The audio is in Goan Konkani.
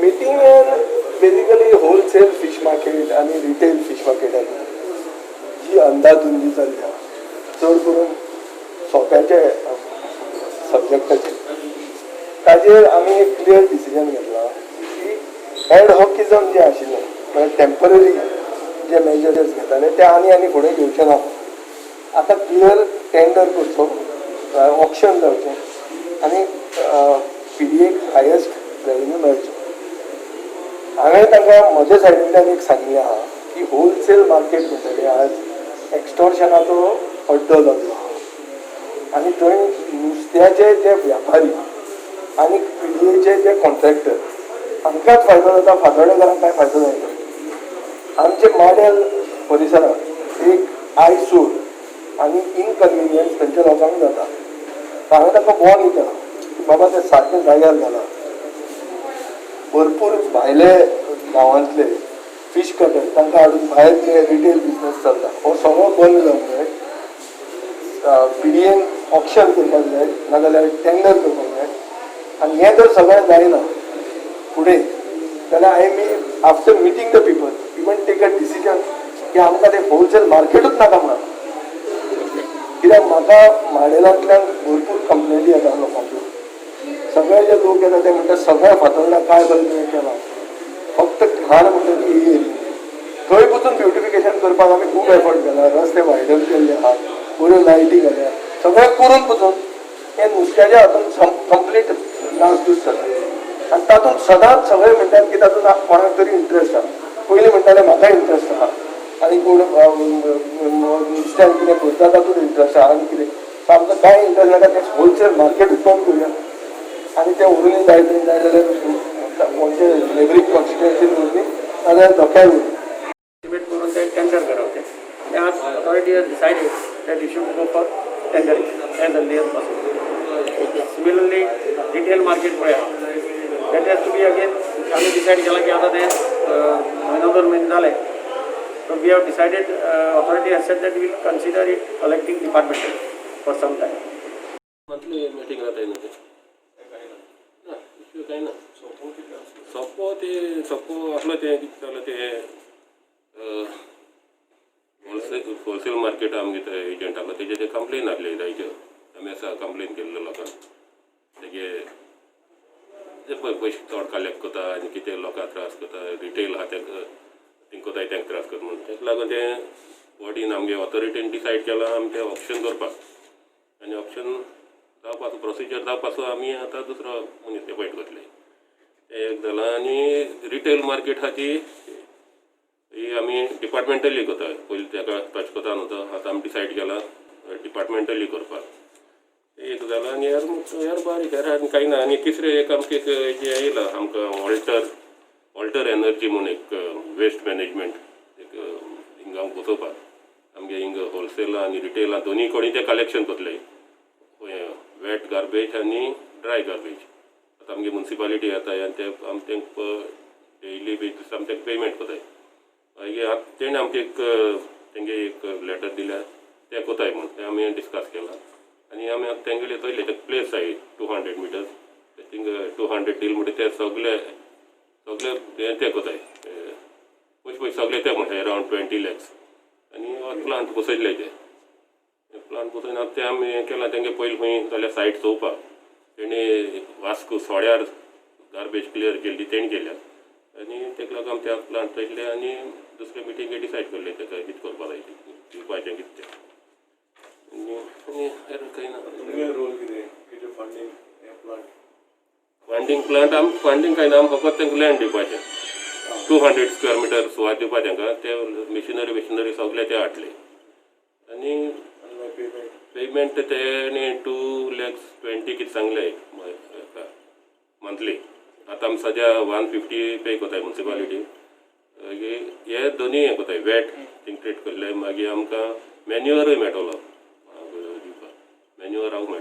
मिटींगेन बेजिकली होलसेल फीश मार्केट आनी रिटेल फीश मार्केटाची जी अंदाधुंदी चल्ल्या, चड करून सोप्याचे सब्जॅक्टाचेर, ताजेर आमी एक क्लियर डिसिजन घेतला की एडहॉकिझम जें आशिल्लें, म्हळ्यार टेम्पररी जे मेजर्स घेताले, ते आनी आनी फुडें घेवचे ना. आतां क्लियर टेंडर करचो, ऑक्शन जावचें आनी पीडीएक हायेस्ट रेवेन्यू मेळचो. हांवें तांकां म्हज्या सायडींतल्यान एक सांगिल्लें आहा की होलसेल मार्केट म्हणटलें आज एक्स्टॉर्शनाचो अड्डो जाल्लो आहा आनी थंय नुस्त्याचे जे व्यापारी आनी पीडीएचे जे कॉन्ट्रॅक्टर हांकांच फायदो जाता, फातोर्डेकारांक कांय फायदो जायना. आमचे माडेल परिसरात एक आयसोर आनी इनकन्विनियन्स थंयच्या लोकांक जाता. हांवें ताका वॉर्न केलां की बाबा, तें सारकें जाग्यार घाला. भरपूर भायले गांवांतले फीश कटर तांकां हाडून भायर जे रिटेल बिजनस चलता, हो सगळो बंद जावंक जाय. पीडीएन ऑक्शन करपाक जाय, नाजाल्यार टेंडर करपाक जाय. आनी हें जर सगळें जायना फुडें जाल्यार I may, after meeting the people, even take a decision की आमकां तें होलसेल मार्केटूच नाका म्हणून. कित्याक म्हाका माडेलांतल्यान भरपूर कंप्लेनी येता लोकांच्यो. सगळे जे लोक येता ते म्हणटा, सगळ्या फातोर्डा काय बरें तुवें केलां, फक्त घाण म्हणटा ती ही येयली. थंय पसून ब्युटिफिकेशन करपाक आमी खूब एफर्ट केला. रस्ते वायडन केल्ले आहात, बऱ्यो लायटी घाल्या, सगळें करून पसून हे नुस्त्याच्या हातून कंप्लीट नासधूस जाता. आनी तातूंत सदांच सगळे म्हणटात की तातूंत कोणाक तरी इंट्रस्ट आहा. पयलीं म्हणटाले म्हाका इंट्रस्ट आहा आनी कोण नुस्त्याक कितें करता तातूंत इंट्रस्ट आहा आनी कितें. सो आमकां कांय इंट्रस्ट नाका. तें होलसेल मार्केटूच बंद करुया आनी तें व्हरून जाय थंय, जाय जाल्यार कोणचे नेबरींग कॉन्स्टिट्युएन्सीन व्हरनी, नाजाल्यार धक्यार व्हरनी. एस्टिमेट करून ते टेंडर करप. ते आनी आज authority has decided that you should go for tendering as early as possible. Similarly, retail market पळय आहा, that has to be again. आमी डिसायड केलां की आतां तें म्हयनो 2 म्हयने जाले, so we have decided, authority has said that we'll consider it collecting departmental for some time. Monthly meeting जाताय न्हू ते. ना इश्यू कांय ना. सोपो ते सोपो आसलो. तें कितें जालें, तें होलसेल मार्केट आमगे ते एजंट आसलो, तेजे ते कंप्लेन आहले जायत्यो. आमी आसा कंप्लेन केल्लो लोकांक, तेगे ते पळय पयशे चड कलेक्ट करता आनी कितें लोकांक त्रास करता, रिटेल आहा तेंका थिंग कोताय, तेंका त्रास करता म्हणून. तेका लागून तें बॉडीन, आमगे ऑथॉरिटीन डिसायड केलां आमी तें ऑक्शन करपाक. आनी ऑक्शन जावपाचो, प्रोसिजर जावपाचो. आमी आतां दुसरो मनीस एपॉयंट करतले. तें एक जालां. आनी रिटेल मार्केट आहा ती ही आमी डिपार्टमेंटली करता. पयलीं तेका टच करता न्हू तो, आतां आमी डिसायड केलां डिपार्टमेंटली करपाक. तें एक जालां. आनी हेर हेर बारीक हेर आनी कांय ना. आनी तिसरें एक आमकां एक हेजें येयलां आमकां, ऑल्टर ऑल्टर एनर्जी म्हूण एक वेस्ट मॅनेजमेंट एक हिंगा बसोवपाक. आमगे हिंगा होलसेला आनी रिटेला दोनीय कडेन ते कलेक्शन करतले, वेट गार्बेज आनी ड्राय गार्बेज. आतां आमगे मुन्सिपालिटी येता आनी ते आम तांकां डेयली बेजीस आमी तांकां पेमेंट करताय. मागीर आतां तेणें आमकां एक तेंगे एक लेटर दिल्या, ते कोताय म्हूण. तें आमी डिस्कस केलां आनी आमी आतां तेंगेले चोयले, ते प्लेस आहाय 200 मिटर्स, थिंगा 200 डील म्हणटा. ते सगळे सगळे ते ते कोताय, पयशे पयशे सगळे ते म्हणटा अरावंड 20 लॅक्स. आनी प्लांट बसयल्ले, ते प्लांट बसोवन आतां ते आमी हें केलां. तेंगे पयलीं खंय जाल्यार सायट चोवपाक तेणी वास्को सड्यार गार्बेज क्लियर केल्ली तेणी केल्या. आनी तेका लागून आमी त्या प्लांट चोयले आनी दुसरे मिटींगे डिसायड केल्ले तेका कितें करपा जाय तें, दिवपाचें कितें तें. आनी आनी हेर कांय ना. तुमगे रोल कितें कितें फंडींग हें प्लांट? फंडींग प्लांट आमी फंडींग कांय ना. आमी फकत तांकां लँड दिवपाचें, 200 स्क्वेअर मिटर सुवात दिवपा तांकां. ते मिशिनरी बिशिनरी सगळे ते हाडले आनी आनी मागीर पेमेंट? पेमेंट तेणे 2 लॅक्स 20 कितें सांगलें मंथली. आतां आमी सद्या 150 पे कोताय मुन्सिपालिटी. मागीर हे दोनूय हें कोताय, वेट थिंग ट्रीट केल्ले. मागीर आमकां मॅन्युअरूय मेळटलो दिवपाक, मॅन्युअर हांव मेळटलो.